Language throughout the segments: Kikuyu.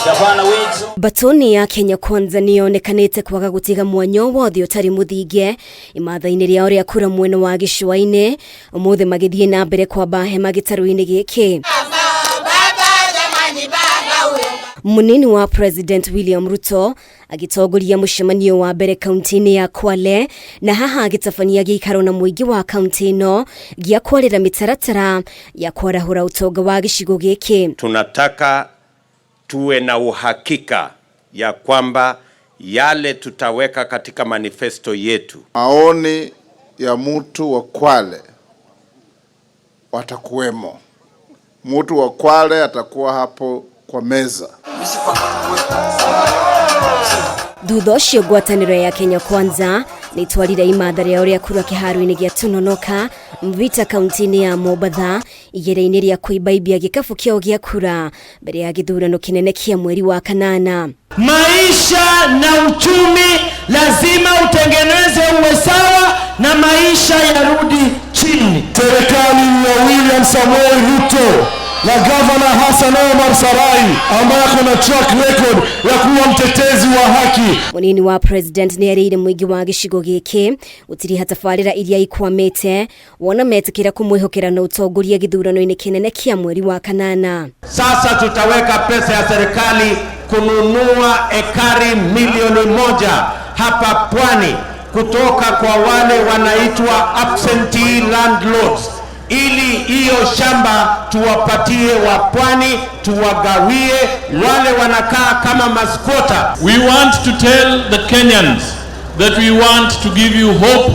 Gavana wetu Mbatoni ya Kenya Kwanza niyonekanite kwaga gutiga mwanya wothe utari muthinge imatha-inĩ rĩao rĩa kura mwena wa gĩcũa-inĩ ũmũthĩ magĩthiĩ na mbere kwamba hema gĩtarũ-inĩ gĩkĩ. Munini wa President William Ruto agĩtongoria mũcemanio wa mbere kaunti-inĩ ya Kwale na haha agĩtabania gĩikaro na mũingĩ wa kaunti ĩno gĩa kwarĩra mĩtaratara ya kwarahũra ũtonga wa gĩcigo gĩkĩ. Tunataka tuwe na uhakika ya kwamba yale tutaweka katika manifesto yetu. Maoni ya mtu wa Kwale watakuwemo. Mtu wa Kwale atakuwa hapo kwa meza. Thutha ũcio ngwatanĩro ya Kenya Kwanza nĩ itwarire imatha rĩao rĩa kura kĩharo-inĩ gĩa Tononoka Mvita kaunti-inĩ ya Mombatha igeria-inĩ rĩa kũibaibia gĩkabu kĩao gĩa kura mbere ya gĩthurano kĩnene kĩa mweri wa kanana. Maisha na uchumi lazima utengeneze uwe sawa na maisha yarudi chini. Serikali ya William Samoei Ruto na Gavana Hassan Omar Sarai ambaye ako na track record ya kuwa mtetezi wa haki. Munini wa President nĩ erĩire mũingĩ wa gĩcigo gĩkĩ gũtiriha tabarĩra iria ikwamĩte wona metĩkĩra kũmwĩhokera na ũtongoria gĩthurano-inĩ kĩnene kĩa mweri wa kanana. Sasa tutaweka pesa ya serikali kununua ekari milioni 1 hapa Pwani kutoka kwa wale wanaitwa absentee landlords, ili hiyo shamba tuwapatie wa Pwani, tuwagawie wale wanakaa kama maskota. We want to tell the Kenyans that we want to give you hope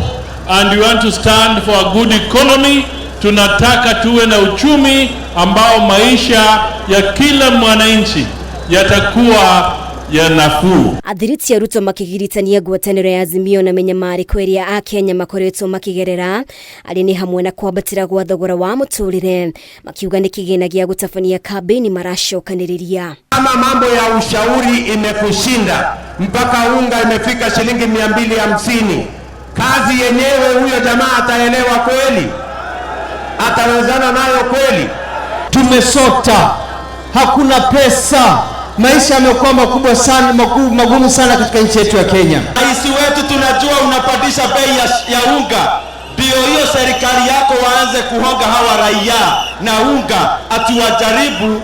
and we want to stand for a good economy. Tunataka tuwe na uchumi ambao maisha ya kila mwananchi yatakuwa ya nafuu. Athiriti a Ruto makĩgiritania ngwatanĩro ya Azimio na mĩnyamarĩko ĩrĩa Akenya makoretwo makĩgerera arĩ nĩ hamwe na kwambatĩra gwa thogora wa mũtũrĩre, makiuga nĩ kĩgĩna gĩa gũtabania kambĩini maracokanĩrĩria. Kama mambo ya ushauri imekushinda mpaka unga imefika shilingi 250, kazi yenyewe huyo jamaa ataelewa kweli? Atawezana nayo kweli? Tumesota, hakuna pesa, maisha yamekuwa makubwa sana, magumu sana katika nchi yetu ya Kenya. Rais wetu tunajua unapandisha bei ya unga, ndio hiyo serikali yako waanze kuhonga hawa raia na unga, atiwajaribu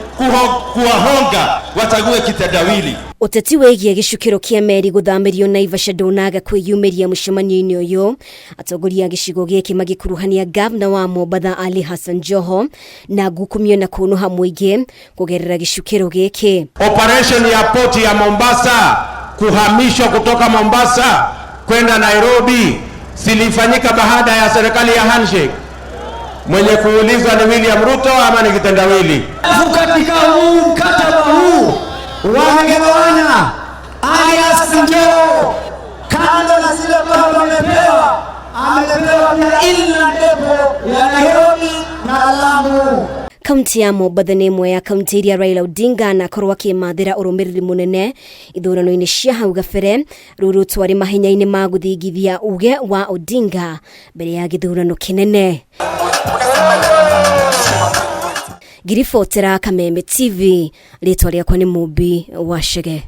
kuwahonga wachague kitendawili. Ũteti wĩgiĩ gĩcukĩro kĩa meri gũthamĩrio Naivasha ndũnaga kwĩyumĩria mũcemanio-inĩ ũyũ. Atongoria a gĩcigo gĩkĩ magĩkuruhania gavana wa Mombatha Ali Hassan Joho na ngukumio na kũnũha mũingĩ kũgerera gĩcukĩro gĩkĩ. Operation ya poti ya Mombasa kuhamishwa kutoka Mombasa kwenda Nairobi silifanyika baada ya serikali ya handshake. Mwenye kuulizwa ni William Ruto ama ni kitendawili? Alafu katika huu mkataba huu wamegawana Ali Hassan Joho, kando na zile ambazo amepewa, amepewa pia inland depot ya Nairobi na Lamu. Kaunti ya Mombatha nĩ ĩmwe ya kaunti iria Raila Odinga anakorwo akĩmathĩra ũrũmĩrĩri mũnene ithurano-inĩ cia hau gabere. Rĩu Ruto arĩ mahenya-inĩ ma gũthingithia uge wa Odinga mbere ya gĩthurano kĩnene. Ngiribotera Kameme TV, rĩtwa rĩakwa nĩ Mũmbi wa Chege.